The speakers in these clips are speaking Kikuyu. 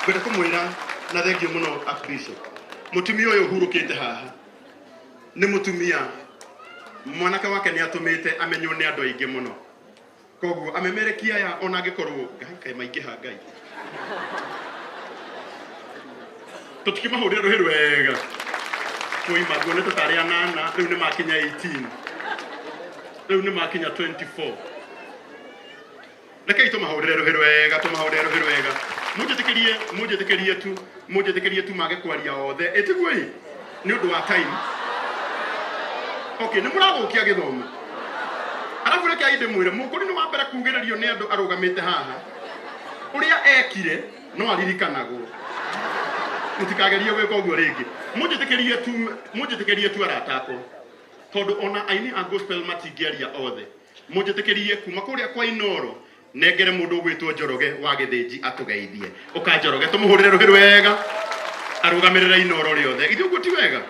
Ngwenda kũmwĩra na thengiũ mũno Archbishop, mũtumia ũyũ ũhurũkĩte haha nĩ mũtumia mwanake wake nĩ atũmĩte amenywo nĩ andũ aingĩ mũno. Koguo amemerekia aya ona angĩkorwo Ngai kaĩ maingĩha Ngai, tũtikĩmahũrĩre rũhĩ rwega. Kũima nguonete tarĩ anana, rĩu nĩ makinya 18, rĩu nĩ makinya 24. Rekei tũmahũrĩre rũhĩ rwega, tũmahũrĩre rũhĩ rwega. Mũnjĩtĩkĩrie, mũnjĩtĩkĩrie tu, mũnjĩtĩkĩrie tu mage kwaria othe. Ĩtiguo ĩ? Nĩ ũndũ wa time. Okay, nĩ mũrathũkia gĩthomo. Arabu rekei ndĩmwĩre, mũkũri nĩ wa mbere kugĩrĩrio nĩ andũ arũgamĩte haha. Ũrĩa ekire no aririkanagwo. Mũtikagerie gwĩka ũguo rĩngĩ. Mũnjĩtĩkĩrie tu, mũnjĩtĩkĩrie tu arata akwa. Tondũ ona aini a gospel matingĩaria othe. Mũnjĩtĩkĩrie kuma kũrĩa kwa Inoro nengere mũndũ ũgwĩtwo Njoroge wa Gĩthĩnji atũgeithie. Ũka Njoroge, tũmũhũrĩre rũhĩ rwega arũgamĩrĩre Inoro rĩothe. Githĩ ũguo ti wega?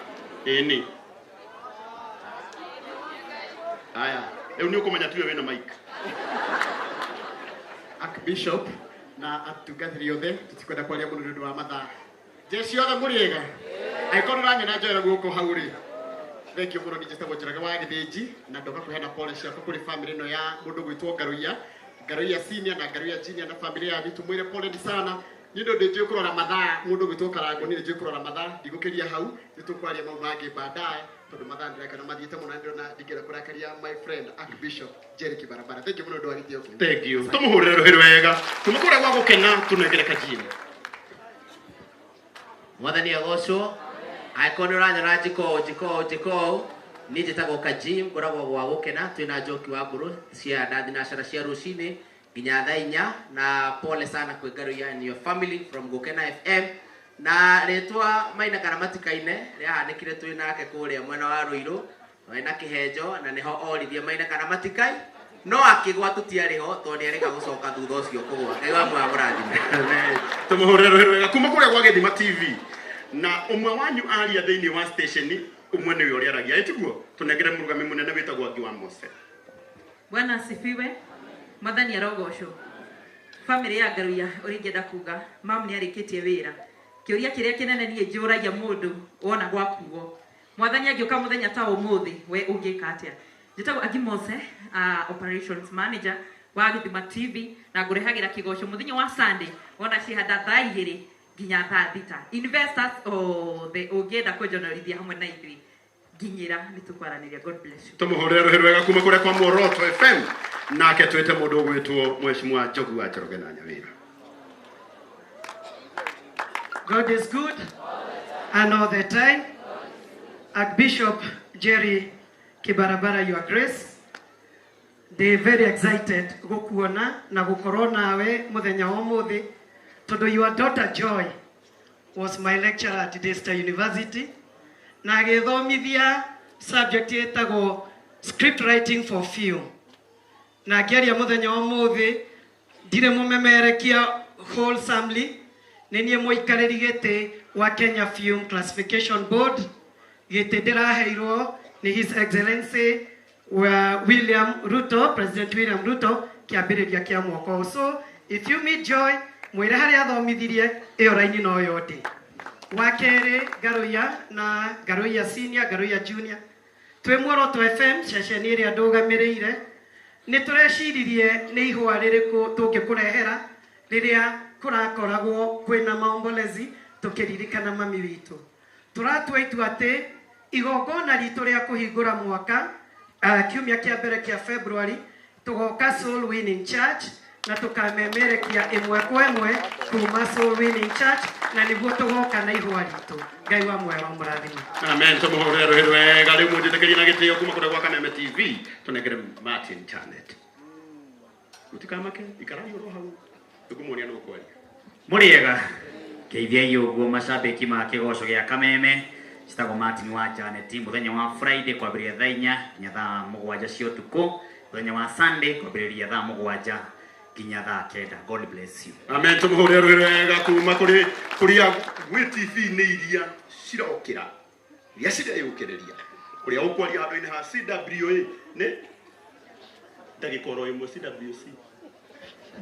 Ĩni. Aya, rĩu nĩ ũkũmenya tiwe wĩna mic. Archbishop na atungatĩri othe, tũtikwenda kwaria mũno nĩ ũndũ wa mathaa. Jeshi othe mũrĩega? Angĩkorwo nĩũranyona njoera guoko hau rĩ, thengiũ mũno. Niĩ njĩtagwo Njoroge wa Gĩthĩnji na ndoka kũheana pole ciakwa kũrĩ famĩlĩ ĩno ya mũndũ gwĩtwo Ngaruiya, Ngaruiya senior na Ngaruiya junior na famĩlĩ yanyu, tũmwĩre pole ni sana. Niĩ nĩ ũndũ njũĩ kũrora mathaa, mũndũ gwĩtwo Karangũ, niĩ nĩ njũĩ kũrora mathaa, ndigũkĩria hau, nĩ tũkwaria mau mangĩ baadaye tondũ mathaa ndĩrakĩona mathiĩte mũno na ndĩrona ndingĩenda kũrakaria my friend Archbishop Jerry Kibarabara. Thengiũ mũno nĩ ũndũ wa gĩtĩo kĩu. Thank you. Tũmũhũrĩre rũhĩ rwega. Kuma kũrĩa gwa gũkena tũnengere kajini. Mwathani agocwo. Angĩkorwo nĩ ũranyona njĩka ũũ, njĩka ũũ, njĩka ũũ, niĩ njĩtagwo Kajim, ngoragwo gwa gũkena, twĩna Njoki wa Mbũrũ cia thinashara cia rũcinĩ nginya thaa inya, na pole sana kwĩ Ngaruiya and your family from Gũkena FM. Na rĩtwa Maina kana Matikaine rĩahanĩkire twĩ nake kũrĩa mwena wa Ruiru, twarĩ na kĩhenjo na nĩho oririe Maina kana Matikai, no akĩgwa tũtiarĩ ho tondũ nĩarĩga gũcoka thutha ũcio kũgwa. Ngai wa muoyo amũrathime. Tũmũhũrĩre rũhĩ rwega kuma kũrĩa gwa Gĩthima TV. Na ũmwe wanyu aria thĩinĩ wa station, ũmwe nĩwe ũrĩa aragia. Ĩtiguo? Tũnengere mũrũgami mũnene wĩtagwo Angi wa Mose. Bwana asifiwe. Mwathani arogocwo. Family ya Ngaruiya ũrĩa ingĩenda kuga, mam nĩ arĩkĩtie wĩra. Kĩũria kĩrĩa kĩnene niĩ njũragia mũndũ wona gwakuo, Mwathani angĩũka mũthenya ta ũmũthĩ, we ũngĩka atĩa? Njĩtagwo Angi Mose, operations manager wa Gĩthima TV, na ngũrehagĩra kĩgoco mũthenya wa Sunday wona cihanda thaa igĩrĩ nginya thaa thita. Investors othe ũngĩenda kũnjonorithia hamwe na ithuĩ, nginyĩra nĩ tũkwaranĩria. God bless you. Tũmũhũrĩre rũhĩ rwega kuma kũrĩa kwa Muoroto FM, nake twĩte mũndũ ũgwĩtwo Mheshimiwa Njogu wa Njoroge na Nyawĩra. God is good and all the time. Archbishop Jerry Kibarabara, Your Grace, they very excited gukuona na gukorwo nawe muthenya wa umuthi tondu your daughter Joy was my lecturer at Daystar University na agĩthomithia subject ĩtagwo script writing for film. Na ngĩaria mũthenya wa ũmũthĩ ndirĩ mũmemerekia wholesomely, nĩ niĩ mũikarĩri gĩtĩ wa Kenya Film Classification Board. Gĩtĩ ndĩraheirwo nĩ His Excellency wa William Ruto, President William Ruto, kĩambĩrĩria kĩa mwaka ũyũ. So if you meet Joy, mwĩre harĩa athomithirie, ĩyo raini noyo ndĩ. Wa kerĩ, Ngaruiya na Ngaruiya Senior, Ngaruiya Junior, twĩ Muoroto FM, ceceni ĩrĩa ndũgamĩrĩire, nĩ tũreciririe nĩ ihũa rĩrĩkũ tũngĩkũrehera rĩrĩa kũrakoragwo kwĩna maombolezi tũkĩririkana mami witũ. Tũratua itua atĩ igongona ritũ rĩa kũhingũra mwaka, kiumia kĩa mbere kĩa February, tũgoka Soul Winning Church na tũkamemerekia ĩmwe kwa ĩmwe kuma Soul Winning Church, na nĩguo tũgoka na ihũa ritũ. Ngai wa muoyo amũrathime. Amen. Tũmũhũrĩre rũhĩ rwega. Rĩu mũnjĩtĩkĩrie na gĩtĩo kuma kũrĩa gwa Kameme TV tũnengere Martin Janet. Mũtikamake, ikarai oro hau, nĩngũmuonia nũ ũkwaria. Mũrĩega, geithiai ũguo macambĩki ma kĩgoco gĩa Kameme. Njĩtagwo Martin wa Janet. Mũthenya wa Friday kwambĩrĩria thaa inya nginya thaa mũgwanja cia ũtukũ, mũthenya wa Sunday kwambĩrĩria thaa mũgwanja nginya thaa kenda. God bless you. Amen. Tũmũhũrĩre rũhĩ rwega kuma kũrĩ kũrĩa gwĩ TV-inĩ iria cirokĩra, iria cireyũkĩrĩria, kũrĩa ũkwaria handũ-inĩ ha CWA nĩ ndagĩka oro ĩmwe CWC.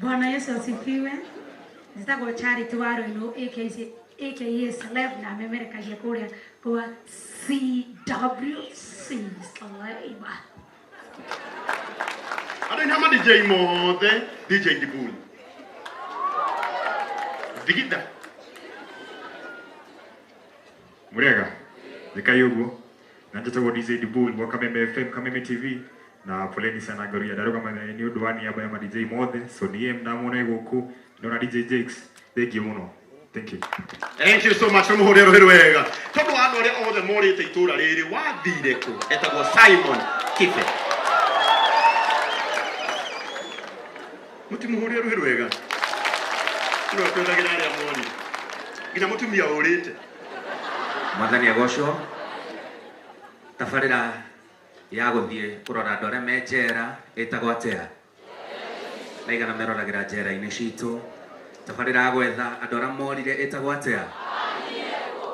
Bwana Yesu asifiwe. Njĩtagwo Charity wa Rũinũ aka Celeb na memerekagia kũrĩa kwa CWC Celeb. Andå nä ma DJ mothe, DJ Dibul Thigitha. Murega thikai uguo na njĩtagwo DJ Dibul wa Kameme FM, Kameme TV, na poleni sana Ngaruiya. Ndarũgama nĩ ũndũ wa niaba ya ma DJ mothe, so niĩ ndamwona gũkũ ndona DJ Jakes, thank you mũno, thank you. Thank you so much. Tũmũhũrĩre rũhĩ rwega tondũ wa andũ arĩa othe morĩte itũra rĩrĩ wathire kũ. Etagwo Simon Kibe. Mũtimũhũrĩre rũhĩ rwega nĩwe twethagĩra arĩa morire nginya mũtumia ũrĩte. Mwathani agocwo. Tabarĩra ya gũthiĩ kũrora andũ arĩa me njera ĩtagwo atĩa? Na igana meroragĩra njera-inĩ citũ. Tabarĩra ya gwetha andũ arĩa morire ĩtagwo atĩa?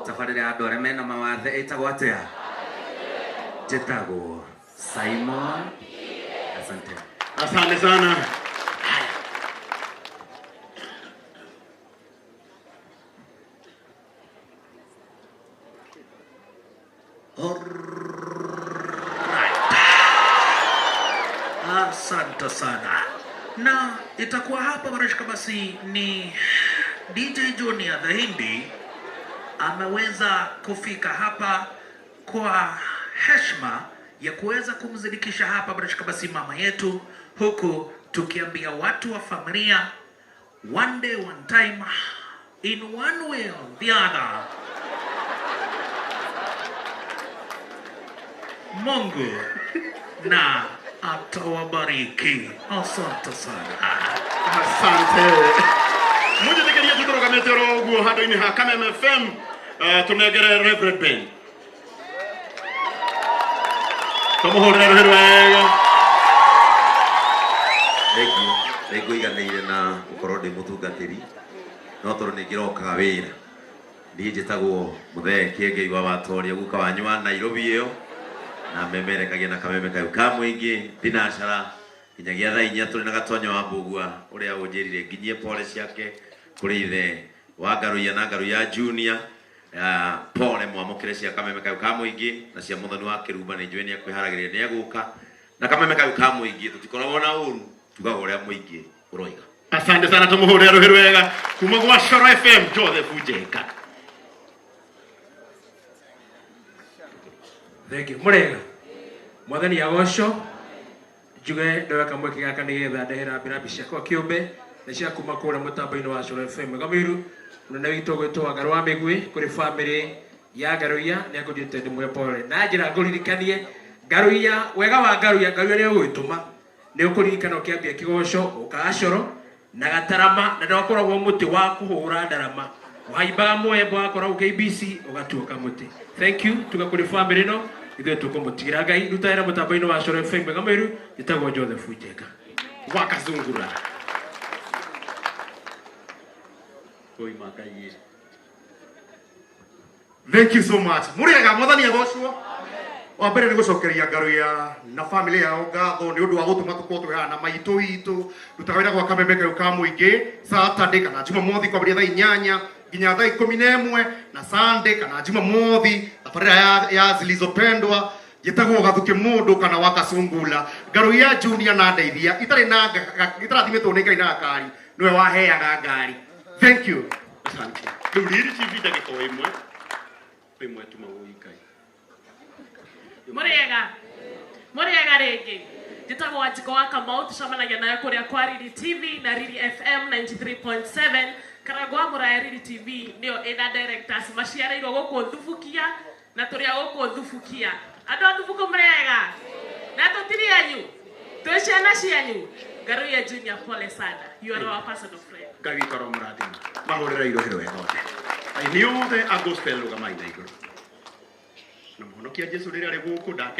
Tabarĩra ya andũ arĩa mena mawathe ĩtagwo atĩa? Njĩtagwo Simon. Asante. Asante sana. Asante sana. Na itakuwa hapa barashika basi ni DJ Junior the Hindi ameweza kufika hapa kwa heshima ya kuweza kumzidikisha hapa barashika basi mama yetu, huku tukiambia watu wa familia one day one time in one way or the other Mungu na atawabariki. Asante sana. Asante. Mũnjĩtĩkĩrie tũtũrũgamĩte oro ũguo handũ-inĩ ha Kameme FM, tũnengere Reverend Ben. Tũmũhũrĩre rũhĩ rwega. Thank you. Nĩngũiganĩire na gũkorwo ndĩ mũtungatĩri, no tondũ nĩ ngĩrokaga wĩra. Niĩ njĩtagwo Mũthee Kĩengei wa Watoria, guka wanyu wa Nairobi ĩyo, na memerekagia na kameme kau ka mũingĩ thinacara nginyagia thaa 4 tũrĩ na Gatonyo wa Mbũgua ũrĩa ũnjĩrire nginyie pole ciake kũrĩ ithe wa Ngaruiya na Ngaruiya Junior. Pole mwamũkĩre cia kameme kau ka mũingĩ na cia Mũthoni wa Kĩrumba, nĩ njũĩ nĩ ekwĩharagĩrĩria nĩ egũka. Na kameme kau ka mũingĩ tũtikoragwo na ũru, tugaga ũrĩa mũingĩ ũroiga. Asante sana, tũmũhũrĩre rũhĩ rwega kuma gwa Coro FM, Joseph Njenga. Thank you. Murega. Mwathani agocwo. Njuge ndoya kamweke gaka nigetha ndehera mbirabi ciakwa kĩũmbe na cia kuma kũrĩa mũtambo-inĩ wa Coro FM. Gamiru mũnene witũ gwĩtwo Wangarũ wa Mĩgwi kũrĩ family ya Ngaruiya nĩ akũnjĩte ndĩmũhe pole. Na njĩra ngũririkanie Ngaruiya, wega wa Ngaruiya, Ngaruiya nĩ ũgwĩtũma nĩ ũkũririkana ũkĩambia kĩgoco ũkaga coro na gatarama, na ndwakoragwo mũtĩ wa kũhũra ndarama, wahaimbaga mwembo wakoragwo KBC ũgatuĩka mũtĩ. Thank you. Tuga kũrĩ family ĩno ithuĩ tũkũmũtigĩra Ngai. Ruta wĩra mũtambo-inĩ wa Coro FM Gamiru, njĩtagwo Joseph Njenga. Wakazungura. Oi Ngai. Thank you so much. Murega mwathani agocwo. Wa mbere nĩ gũcokeria Ngaruiya na family yao ngatho nĩ ũndũ wa gũtũma tũkorwo twĩ haha na maitũ witũ. Rutaga wĩra gwa kameme kau ka mũingĩ Saturday kana Jumamothi kwambĩrĩria thaa 8 nginya thaa 11, na Sunday kana Jumamothi tabarĩra ya zilizopendwa njĩtagwo Gathuki mũndũ kana Wakasungula. Ngaruiya Junior na ndeithia itarĩ na itarathimĩtwo nĩ Ngai na gakari nĩwe waheaga ngari. Thank you. Asante. Rĩu rĩrĩ TV ndagĩka o ĩmwe ĩmwe tumagwo Ngai. Murega. Murega rĩngĩ. Njĩtagwo Wanjikũ wa Kamau, tũcemanagia nawe kũrĩa kwa Riri TV na Riri FM 93.7. Karangũ wa Mũraya Riri TV nĩyo ĩna directors maciarĩirwo gũkũ Thubukia na tũrĩ a gũkũ Thubukia. Andũ a Thubuku mũrega? Na tũtirĩ anyu? Twĩ ciana cianyu? Ngaruiya Junior, pole sana. You are our personal friend. Ngai witũ aromũrathima. Mahũrĩre irohero wega othe. Aini othe a gospel rũgamai na igũrũ. Na mũhonokia Jesũ rĩrĩa arĩ gũkũ ndake